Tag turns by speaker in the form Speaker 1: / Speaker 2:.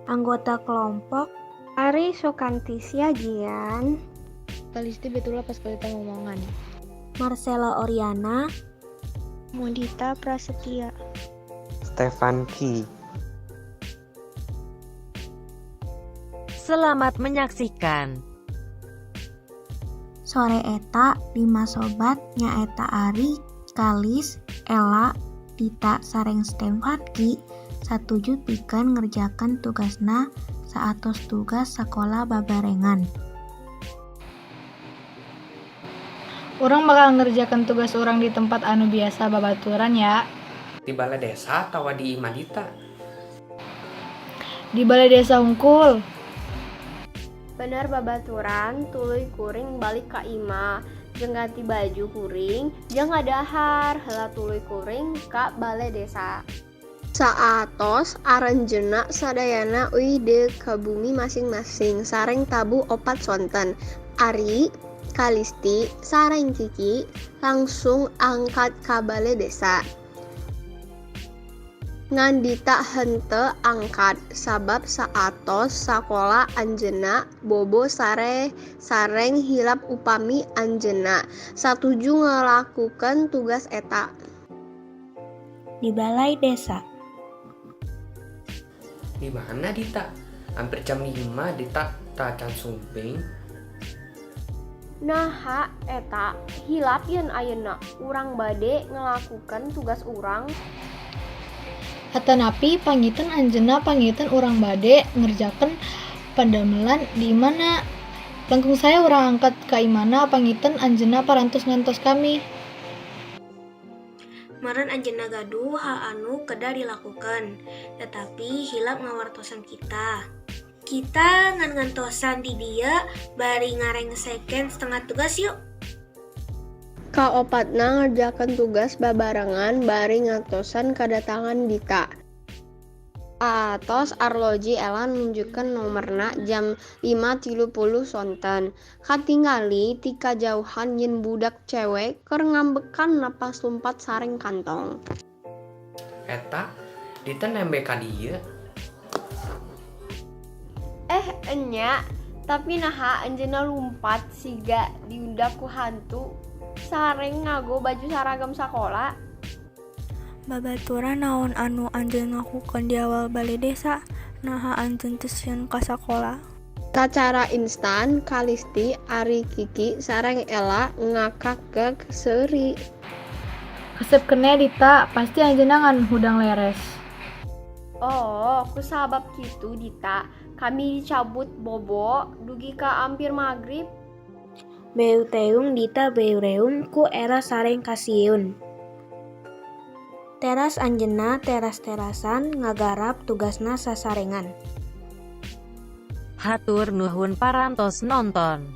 Speaker 1: Anggota kelompok
Speaker 2: Ari Sukanti Siagian,
Speaker 3: Kalisti Betula Paskalita Momongan,
Speaker 1: Marcella Oriana,
Speaker 2: Mudita Prasetya,
Speaker 4: Stefan Ki.
Speaker 5: Selamat menyaksikan.
Speaker 1: Sore eta lima sobat nyaeta Ari, Kalis, Ella, Dita sareng Stefanki satuju pikeun ngerjakeun tugasna saatos tugas sakola babarengan.
Speaker 3: Urang bakal ngerjakeun tugas urang di tempat anu biasa babaturan ya.
Speaker 4: Di balai desa atawa di imah Dita?
Speaker 3: Di balai desa hungkul.
Speaker 6: Bener babaturan, tuluy kuring balik ka imah jeung ganti baju kuring jeung ngadahar heula, tuluy kuring ka bale desa.
Speaker 7: Saatos aranjeunna sadayana uih deui ka bumi masing-masing sareng tabuh 4 sonten. Ari, Kalisti, sareng Kiki langsung angkat ka bale desa. Ngan Dita henteu angkat sabab saatos sakola anjeunna bobo sare sareng hilap upami anjeunna satuju ngalakukeun tugas eta.
Speaker 1: Di balai desa.
Speaker 4: Di mana Dita? Hampir jam 5 Dita tacan sumping.
Speaker 6: Naha eta hilap yeun ayeuna urang bade ngalakukeun tugas urang?
Speaker 3: Atanapi panginten anjeunna panginten urang bade ngerjakeun padamelan di imahna. Langkung sae urang angkat ka imahna, panginten anjeunna parantos ngantos kami.
Speaker 1: Meureun anjeunna gaduh hal anu kedah dilakukeun, tetapi hilap ngawartosan kita. Kita ngan ngantosan di dieu bari ngarengsekeun setengah tugas yuk.
Speaker 7: Kaopatna ngerjakeun tugas babarengan bari ngantosan kadatangan Dita. Saatos arloji Ella nunjukkeun nomerna jam 5.30 sonten. Katingali ti kajauhan yen budak cewe keur ngambekan napas lumpat sareng kantong.
Speaker 4: Eta, Dita nembe ka dieu.
Speaker 6: Eh, enya, tapi naha anjeunna lumpat siga diundak ku hantu sareng nganggo baju saragam sakola?
Speaker 8: Babaturan naon anu anjeun lakukeun di awal bale desa? Naha anjeun teu sieun ka sakola?
Speaker 7: Sacara instan Kalisti, Ari, Kiki sareng Ella ngakak seuri.
Speaker 3: Kasep keneh Dita, pasti anjeunna ngan hudang leres.
Speaker 6: Oh, kusabab kitu Dita, kami dicabut bobo dugi ka ampir magrib.
Speaker 1: Beuteung Dita beureum ku era sareng kasieun. Teras anjeunna teras-terasan ngagarap tugasna sasarengan.
Speaker 5: Hatur nuhun parantos nonton.